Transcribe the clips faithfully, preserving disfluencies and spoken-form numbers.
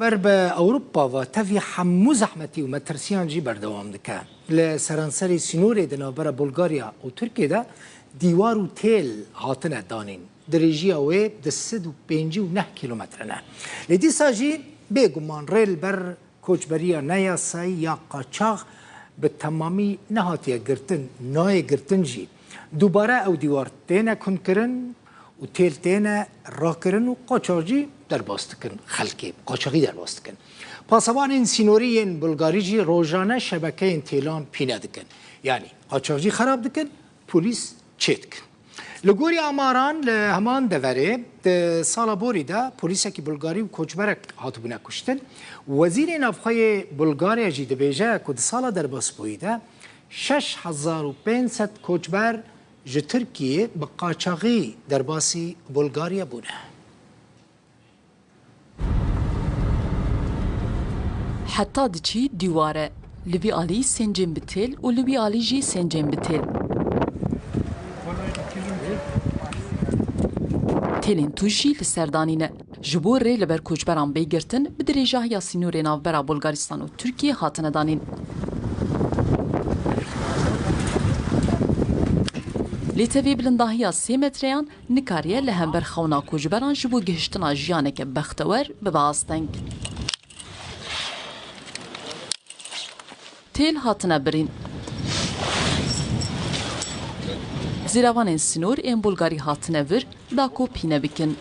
Ber bi Ewropa ve tevî hemû zehmetî û metirsiyan jî berdewam dike. Li seranserê sînorê di navbera Bulgarya û Tirkiyê de dîwar û têl hatine danîn. Dirêjiya wê du sed û pêncî û neh kîlometre ne. Lê dîsa jî bêguman rê li ber koçberiya neyasayî ya qaçax bi temamî nehatiye girtin, nayê girtin jî. Dubare ew dîwar têne kundkirin û têl têne rakirin û qaçax jî derbas dikin, xelkê qaçaxî derbas dikin. Pasevanên sînorî yên Bulgarî jî rojane şebekeyên têlan pîne dikin. Yanî qaçaxcî xerab dikin, polîs çê dikin. Li gorî amaran li heman deverê di sala borî de polîsekî Bulgarî û koçberek hatibûne kuştin. Wezîrê Navxwe yê Bulgarya jî dibêje ku di sala derbasbûyî de şeş hezar û pênc sed koçber ji Tirkiyê bi qaçaxî derbasî Bulgarya bûne. Heta diçî dîware. Li vî alî sencên bi têl û li wî alî jî sencên bi têl. Têlên tûj jî li ser danî ne. Ji bo rê li ber koçberan bê girtin, bi dirêjahiya sînorê navbera Bulgaristan û Tirkiyê hatine danîn. Lê tevî bilindahiya sê metreyan nikariye li hember xewna koçberan ji bo gihiştina jiyaneke bextewer bibe asteng. Têl hatine birîn. Zêrevanên sînor ên Bulgarî hatine vir da ku pîne bikin.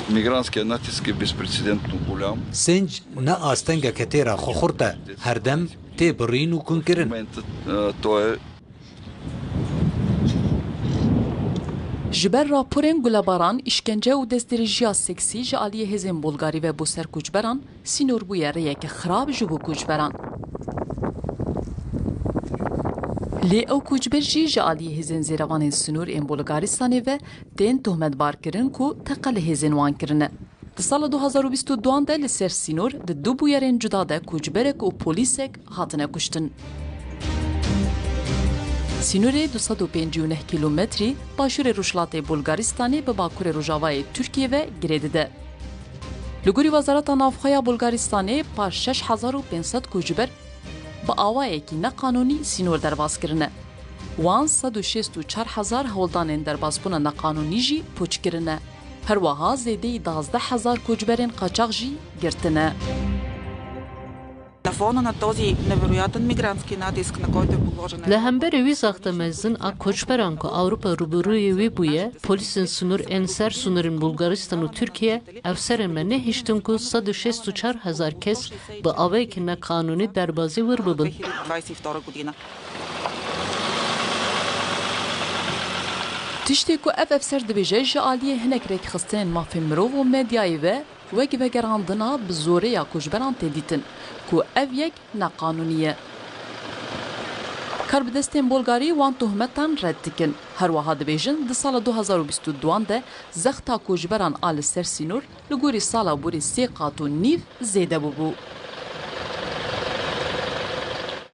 Мигрантские натиски беспрецедентно голям. Senc ne astengeke têra xwe xurt e, herdem tê birîn û kunkirin. Момента, е, то е Ji ber raporên gulebaran, îşkence û destdirêjiya seksî ji aliyê hêzên Bulgarî ve bo ser koçberan, sînor bûye rêyeke xirab ji bo koçberan. Lê ew koçber jî ji aliyê hêzên zêrevanên sînor ên Bulgaristanê ve tên tohmetbarkirin ku teqe li hêzên wan kirine. Di sala du hazar û bîst û duan de li ser sînor di du bûyerên cuda de koçberek û polîsek hatine kuştin. Sînorê du sed û pêncî û neh kîlometrî başûrê rojhilatê Bulgaristanê bi bakurê rojavayê Tirkiyê ve girê dide. Li gorî Wezareta Navxwe ya Bulgaristanê paş şeş hezar û pênc sed koçber bi awayekî neqanûnî sînor derbas kirine. Wan sed û şêst û çar hezar hewldanên derbasbûna neqanûnî jî pûç kirine. Her wiha zêdeyî duwazdeh hezar koçberên qaçax jî girtine. На фона на този невероятен мигрантски натиск, на когото е подложена Li Европа, hemberî wî zexta mezin a koçberan ku Ewropa rûbirûyê wî bûye, polîsên sînor ên ser sînorên Bulgaristan û Tirkiye, efserên me nehiştin ku sed û şêst û çar hezar kes bi awayekî neqanûnî derbasî wir bibin. Tiştê ku ev efser dibêje, ji aliyê hinek rêkxistinên mafên mirov û medyayê ve wek vegerandina bi zorê ya koçberan tê dîtin, ku ev yek neqanûnî ye. Karbidestên Bulgarî wan tohmetan red dikin. Her wiha dibêjin, di sala du hazar û bîst û duan de zexta koçberan a li ser sînor li gorî sala borî sê qat û nîv zêde bûbû.